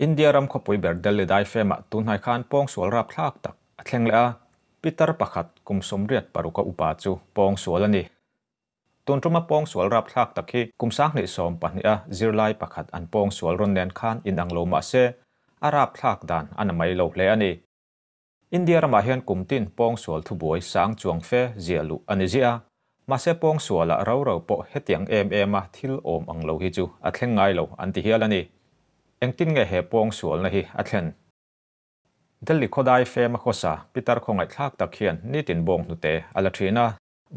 India ram khawpui ber Delhi daifemah tunhnai khan pawngsual rapthlak tak a thleng leh a, pitar pakhat kum 86 a upa chu pawngsual a ni. Tun tuma pawngsual rapthlak tak hi kum 2012 a zirlai pakhat an pawngsual rawn nen khan inang lo mah se a rapthlak dan a na mai lo hle a ni. India ramah hian kum tin pawngsual thubuai sang chuang fe ziah luh a ni ziah a, mahse pawngsualah rau rau pawh hetiang em em a thil awm ang lo hi chu a thleng ngai lo an ti hial a ni. Engtin nge he pawngsualna hi a thlen? Delhi khawdai fema khawsa pitar khawngaihthlak tak hian nitin bawnghnute a la thin a,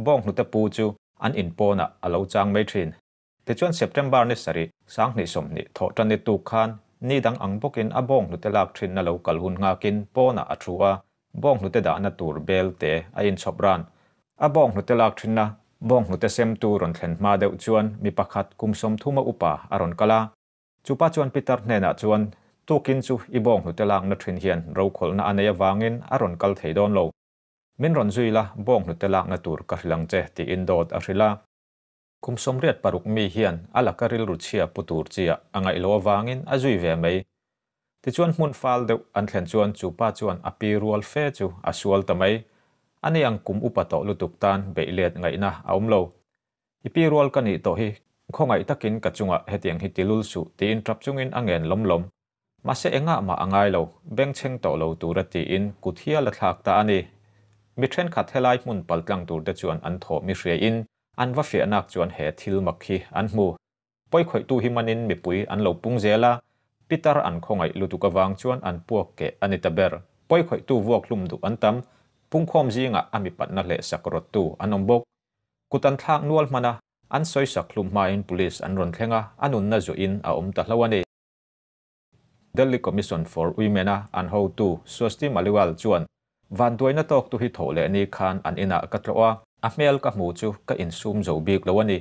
bawnghnute pu chu an inpawnah a lo chang mai thin. Tichuan September ni sarih, 2020 thawh tan ni tuk khan ni dang ang bawkin a bawnghnute lak thinna lo kal hun nghakin pawnah a thu a, bawnghnute dahna tur bel te a inchhawp ran. A bawnghnute lak thinna bawnghnute semtu rawn thlen hma deuh chuan mi pakhat kum 30 a upa a rawn kal a. Chupa chuan Peter hnenah chuan, Tukin chu i bawnghnute lakna thin hian rokhawlhna a nei avangin a rawn kal thei dawn lo. Min rawn zui la, bawnghnute lakna tur ka hrilh ang che, tiin dawt a hrilh a. Kum 86 mi hian a laka rilru chhia pu tur chiah a ngaih loh avangin a zui ve mai. Tichuan hmun fal deuh an thlen chuan chu pa chuan a pi rual fe chu a sual ta mai. Ani ang kum upa tawh lutuk tan beih let ngaihna a awm lo. I pi rual ka nih tawh hi khawngaih takin ka chungah hetiang hi ti lul suh tiin tap chungin a ngen lawm lawm. Mahse engah mah a ngai lo, bengchheng tawh lo tura tiin kut hial a thlak ta a ni. Mi thenkhat helai hmun paltlang turte chuan an thaw mi hriain an va fiahnak chuan he thil mak hi an hmu. Pawikhawihtu hi manin mipui an lo pung zel a, pitar an khawngaih lutuk avang chuan an puak keh a ni ta ber. Pawikhawihtu vuak hlum duh an tam, pungkhawm zingah a mipatna leh sak rawttu an awm bawk. Kut an thlak nual hman a, an sawisak hlum hmain police an rawn thleng a, a nunna zuahin a awm ta hlo a ni. Delhi Commission for Women-a an hotu Swasti Maliwal chuan, Vanduaina tawktu hi thawh leh ni khan an inah ka tlawh a, a hmel ka hmu chu ka insum zo bik lo a ni.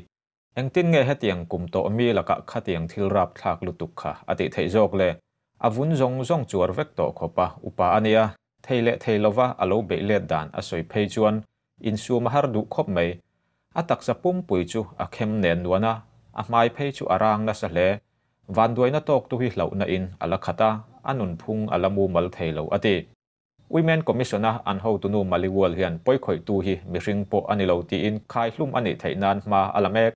Engtin nge hetiang kum tawh mi lakah khatiang thil rapthlak lutuk kha a tih theih zawk le? A vun zawng zawng chuar vek tawh khawp a, upa a nia, thei leh thei lova a lo beih let dan a sawi phei chuan insum a har duh khawp mai. A taksa pumpui chu a khem nen nuan a, a hmai phei chu a rang nasa hle. Vanduaina tawktu hi hlauhna in a la khat a, a nunphung a la mumal thei lo a ti. Women Commission-a an hotunu Maliwal hian pawikhawihtu hi mihring pawh a ni lo tiin khaihlum a nih theih nan hma a la mek.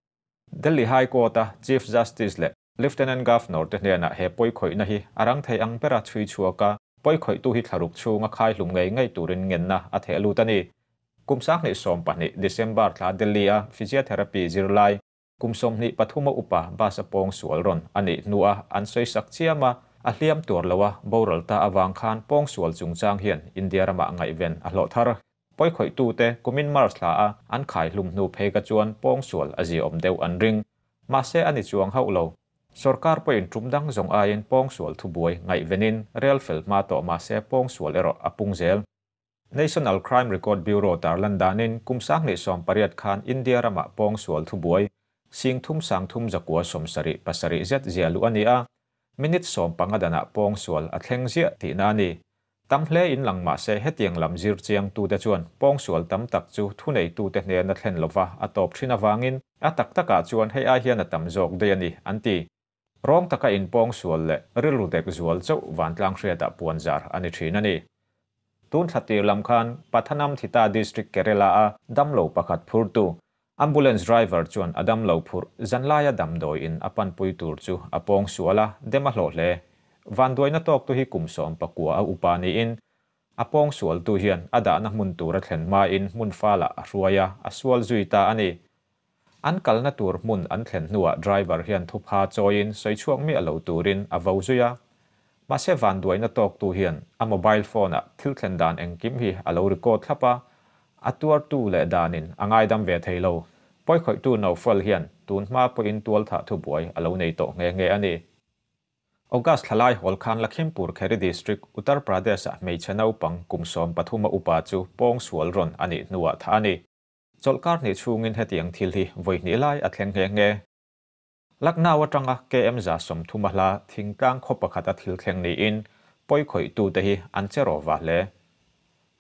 Delhi High Court-a Chief Justice leh Lieutenant Governor te hnenah he pawikhawihna hi a rang thei ang bera chhui chhuak a, pawikhawihtu hi thlaruk chhunga khaihlum ngei ngei turin ngenna a theh lut a ni. Kum 2012 December thla Delhi-a Physiotherapy zirlai kum 23 a upa bus a pawng sual rawn a nih hnua an sawisak chiam a, a hliam tuar lo a, boral ta avang khan pawng sual chungchang hian India ramah ngaihven a hlawh thar. Pawikhawih-tute kumin March thla a an khaihlum hnu phei ka chuan pawng sual a ziaawm deuh an ring. Mahse a ni chuang hauh lo. Sorkar pawhin tum dang zawng aiin pawng sual thubuai ngaihvenin rel fel hma tawh mahse pawng sual erawh a pung zel. National Crime Record Bureau tarlan danin kum 2018 khan India ramah pawng sual thubuai sing thum sang thum zakua 77 zet zia luh a ni a, minute 15 danah pawng sual a thleng ziah tihna a ni. Tam hle in lang mahse hetiang lam zir chiang tute chuan pawng sual tam tak chu thuneitute hnena thlen lova a tawp thin avangin a tak takah chuan hei ai hian a tam zawk daih a ni an ti. Rawng taka inpawng sual leh rilru dek zual chauh vantlang hriatah puan zar a ni thin a ni. Tun thla tir lam khan Pathanamthita District Kerala-a damlo pakhat phurtu ambulance driver chuan a damlo phurh zanlaia damdawiin a panpui tur chu a pawng sual a, dem a hlawh hle. Vanduaina tawktu hi kum 19 a upa niin a pawng sualtu hian a dahna hmun tur a thlen hmain hmun falah a hruai a, a sual zui ta a ni. An kalna tur hmun an thlen hnuah driver hian thupha chawiin sawi chhuak miah lo turin a vo zui a. Mahse vanduaina tawktu hian a mobile phone-ah thil thlen dan engkim hi a lo record thlap a, a tuartu leh danin a ngaidam ve thei lo. Pawikhawihtu Naufal hian tun hma pawhin tualthah thubuai a lo nei tawh nghe nghe a ni. August thlalai hawl khan Lakhimpur Kheri District, Uttar Pradesh-ah hmeichhe naupang kum 13 a upa chu pawng sual rawn a nih hnuah thah a ni. Chawlhkar hnih chhungin hetiang thil hi vawi hnih lai a thleng nghe nghe. Lucknow atanga KM 130 a hla thingtlang khaw pakhat a thil thleng niin pawikhawih-tute hi an che rawh va hle.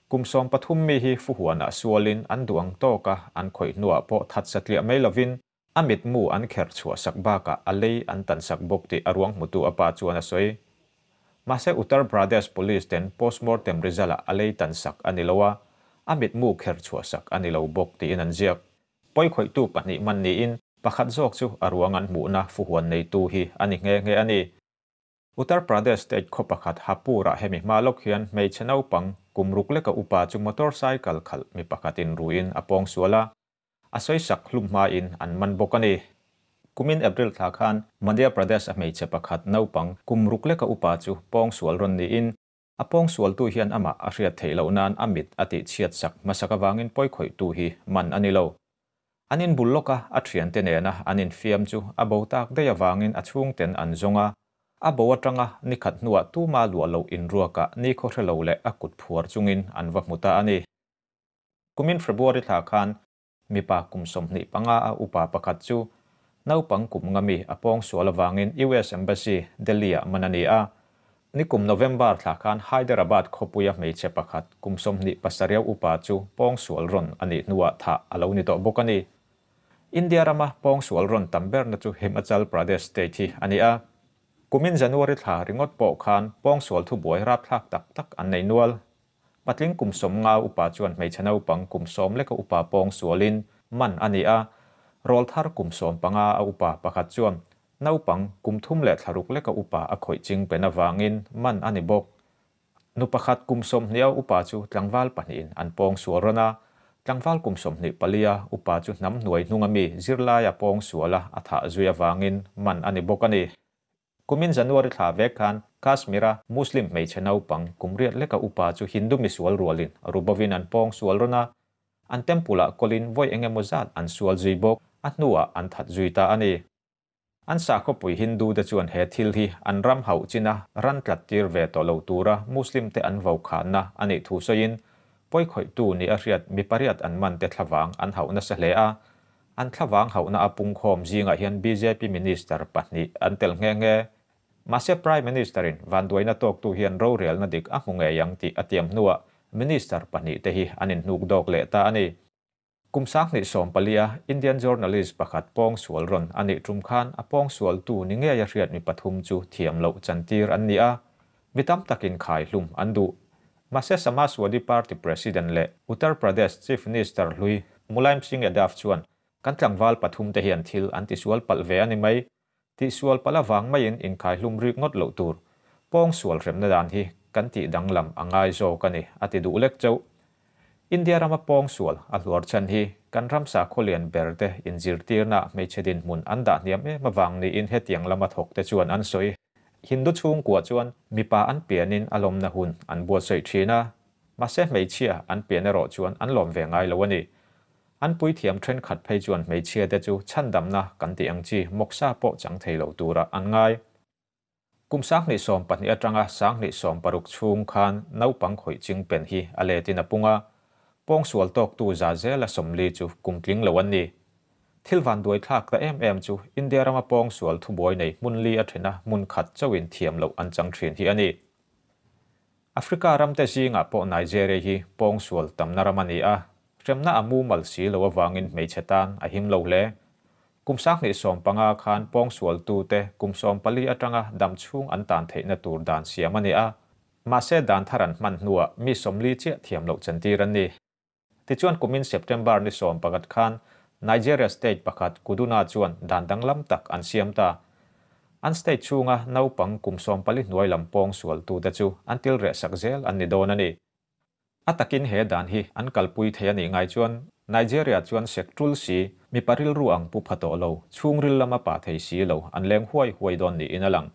Kum 13 mi hi fuhuanah sualin an duh ang tawka an khawih hnuah pawh that satliah mai lovin a mitmu an kherh chhuah sak bakah a lei an tan sak bawk tih a ruang hmutu a pa chuan a sawi. Mahse Uttar Pradesh Police ten postmortem result-ah a lei tan sak a ni lo a, a mitmu kher chhuah sak a ni lo bawk tiin an ziak. Pawikhawihtu pahnih man niin pakhat zawk chu a ruang an hmuhna fuhuan neitu hi a ni nghe nghe a ni. Uttar Pradesh state khaw pakhat Hapur-ah hemi hma lawk hian hmeichhe naupang kum ruk leka upa chu motorcycle khalh mi pakhatin ruiin a pawngsual a, a sawisak hlum hmain an man bawk a ni. Kumin April thla khan Madhya Pradesh-a hmeichhe pakhat naupang kum ruk leka upa chu pawngsual rawn niin a pawngsualtu hian amah a hriat theih loh nan a mit a tihchhiat sak hmasak avangin pawikhawihtu hi man a ni lo. An inbul lawka a thiante nena an infiam chu a bo tak daih avangin a chhungten an zawng a, a bo atanga nikhat hnuah tuma luah loh inruakah nikhaw hre lo leh a kut phuar chungin an va hmu ta a ni. Kumin February thla khan mipa kum 25 a upa pakhat chu naupang kum nga mi a pawngsual avangin US Embassy, Delhi-ah man a ni a. Nikum November thla khan Hyderabad khawpuia hmeichhe pakhat kum 27 upa chu pawngsual rawn a nih hnuah thah a lo ni tawh bawk a ni. India rama pawngsual rawn tam berna chu Himachal Pradesh state hi a ni a. Kumin January thla ringawt pawh khan pawngsual thubuai rapthlak tak tak an nei nual. Patling kum 50 upa chuan hmeichhe naupang kum 10 leka upa pawngsualin man a ni a. Rawlthar kum 15 a upa pakhat chuan naupang kum 3 leh thla ruk leka upa a khawih ching pen avangin man a ni bawk. Nu pakhat kum 20 a upa chu tlangval pahnihin an pawngsual rawn a, tlangval kum 24 a upa chu hnam hnuai hnung ami zirlai a pawngsual a a thah zui avangin man a ni bawk a ni. Kumin January thla vek khan Kashmir-a Muslim hmeichhe naupang kum 8 leka upa chu Hindu misual rualin rubovin an pawngsual rawn a, an temple-ah kawlin vawi engemaw zat an sual zui bawk, a hnuah an that zui ta a ni. An sakhawpui Hindu te chuan he thil hi an ram hauh china ran tlat tir ve tawh lo tura Muslim te an vo khanna a nih thu sawiin pawikhawihtu ni a hriat mi pariat an man te thlavang an hauh nasa hle a. An thlavang hauhna a pungkhawm zingah hian BJP minister pahnih an tel nghe nghe. Mahse Prime Minister-in vanduaina tawktu hian rorelna dik a hmu ngei ang tih a tiam hnuah minister pahnih te hi an inhnuk dawk leh ta a ni. Kum 2014 a Indian journalist pakhat pawngsual rawn a nih tum khan a pawngsualtu ni ngei a hriat mi pathum chu thiam loh chantir an ni a, mi tam takin khai hlum an duh. Mahse Samajwadi Party President leh Uttar Pradesh Chief Minister hlui Mulayam Singh Yadav chuan kan tlangval pathum te hian thil an tisual palh ve a ni mai. Tihsual palh avang maiin inkhai hlum rik ngawt loh tur. Pawngsual hremna dan hi kan tih danglam a ngai zawk a ni, a ti duh lek chauh. India rama pawngsual a hluar chhan hi kan ramsa khawlian ber te inzirtirna hmeichhe dinhmun an dah hniam em avang niin hetiang lama thawk te chuan an sawi. Hindu chhungkua chuan mipa an pianin a lawmna hun an buatsaih thin a, mahse hmeichhia an pian erawh chuan an lawm ve ngai lo a ni. An puithiam thenkhat phei chuan hmeichhia te chu chhandamna kan tih ang chi mawksa pawh chang thei lo tura an ngai. Kum 2012 atanga 2016 chhung khan naupang khawih ching pen hi a letin a pung a, pawngsual tawktu za zela 40 chu kum tling lo an ni. Thil van duai thlak ta em em chu India rama pawngsual thubuai nei hmun li a thena hmun khat chauhin thiam loh an chang thin hi a ni. Africa ram te zingah pawh Nigeria hi pawngsual tamna ram a ni a, hremna a mumal si lo avangin hmeichhe tan a him lo hle. Kum 2015 khan pawngsualtu te kum 14 atanga dam chhung an tan theihna tur dan siam a ni a, mahse dan thar an hman hnuah mi 40 chiah thiam loh chantir an ni. Tichuan kumin September ni 11 khan Nigeria state pakhat Kaduna chuan dan danglam tak an siam ta. An state chhunga naupang kum 14 hnuai lam pawngsualtu te chu an til reh sak zel an ni dawn a ni. A takin he dan hi an kalpui thei a nih ngai chuan Nigeria chuan sektul si mi paril ru ang pu pha tawh lo chhungril lama pa thei si lo an leng huai huai dawn niin a lang.